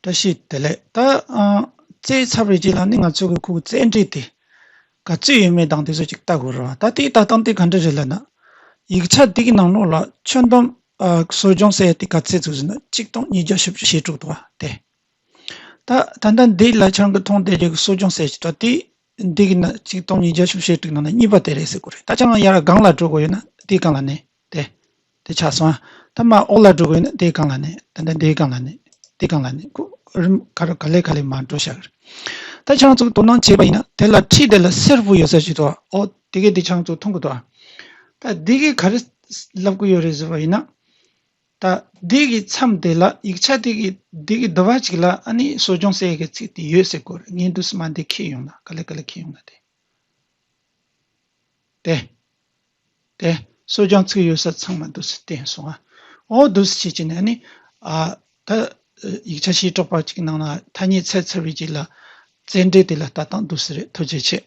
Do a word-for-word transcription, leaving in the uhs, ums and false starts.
བཀྲ་ཤིས་བདེ་ལེགས། ད་ཨ་བཙལ་ཚར་བའི་རྗེས་ལ་ནི་ང་ཚོ་གི་ཁོའི་བཙལ་འབྲས་དེ་ག་ཚོད་ཡོད་མེད་དང་དེ་ཚོ་ཅིག་ལྟ་དགོས་རེད་བ། ད་དེའི་ལྟ་སྟངས་དེ་ག་འདྲ་རེད་ལབ་ན། ཡིག་ཆ་འདི་གི་ནང་ལོགས་ལ་ཁྱོན་བསྡོམས་ཨ་གསོ་སྦྱོང་ཟེར་ཡ་དེ་ག་ཚོད་ཚུགས་ཟེར་ན་གཅིག་སྟོང་ཉིས་བརྒྱ་བཞི་བཅུ་ཞེ་དྲུག་འདུག་བ་དེ། ད་ད་ལྟ་འདི་ལ་ཁྱེད་རང་གི་མཐོང་བསྡད་རྒྱུ་གི་གསོ་སྦྱོང་ཟེར་གྱི་འདུག་དེ་འདི་གི་ན་གཅིག་སྟོང་ཉིས་བརྒྱ་བཞི་བཅུ་ཞེ་དྲུག་ནང་ནས་གཉིས་པ་དེ་རེད་ཟེར་དགོས་རེད། ད་ཁྱེད་རང་ཡར་སྒང་ལ་འགྲོ་དགོས་ཡོད་ན་དེའི་སྒང་ལ་ནས་དེ། དེ་ཆགས་སོང་ཨ། ད་མར་འོག་ལ་འགྲོ་དགོས་ཡོད་ན་དེའི་སྒང་ལ་ནས། ད་ལྟ་འདིའི་སྒང་ལ་ནས། དེའི་སྒང་ལ་ནས་ཁོ་རིམ་ག་རེ་ག་ལེ་ག་ལེ་མར་འགྲོ་བཞག་གི་རེད། ད་ཁྱེད་རང་ཚོ་དོ་སྣང་བྱས་པ་ཡིན་ན་དེ་ལ་འཁྲིས་དེ་ལ་སེར་པོ་ཡོད་ས་ཞིག་འདུག་ཨ། ཨོ་དེ་གས་དེ་ཁྱེད་རང་ཚོ་མཐོང་གི་འདུག་ཨ། ད་འདི་གས་ག་རེ་ལབ་གི་ཡོད་རེད་ཟེར་བ་ཡིན་ན། ད་འདི་གི་མཚམས་དེ་ལ་ཡིག་ཆ་དེ་གི་འདི་གི་འདི་བ་ཅིག་ལ་ཨ་ནི་གསོ་སྦྱོང་ཟེར་ཡས་གི་ཚིག་དེ་ཡོད་ཟེར་གོ་རེད། ངས་འདུག་སེ་མར་འདི་འཁྱེར་ཡོང་ན་ག་ལེ་ག་ལེ་འཁྱེར་ཡོང་ན་དེ། དེ། དེ། གསོ་སྦྱོང་ཚིག་ཡོད་ས་ཚང་མ་འདུག་སེ་བསྟན་སོང་ཨ། ཨོ་འདུག་སེ་བྱེད་ཀྱི་ནས་ཨ་ནི། ཨ། ད། ཡིག་ཆ་བཤད་གྲོགས་པ་ཅིག་ནང་ལ་ཐ་སྙད་བཙལ་ཚར་བའི་རྗེས་ལ། བཙལ་འབྲས་དེ་ལ་ལྟ་སྟངས་འདུག་སེ་རེད། ཐུགས་རྗེ་ཆེ།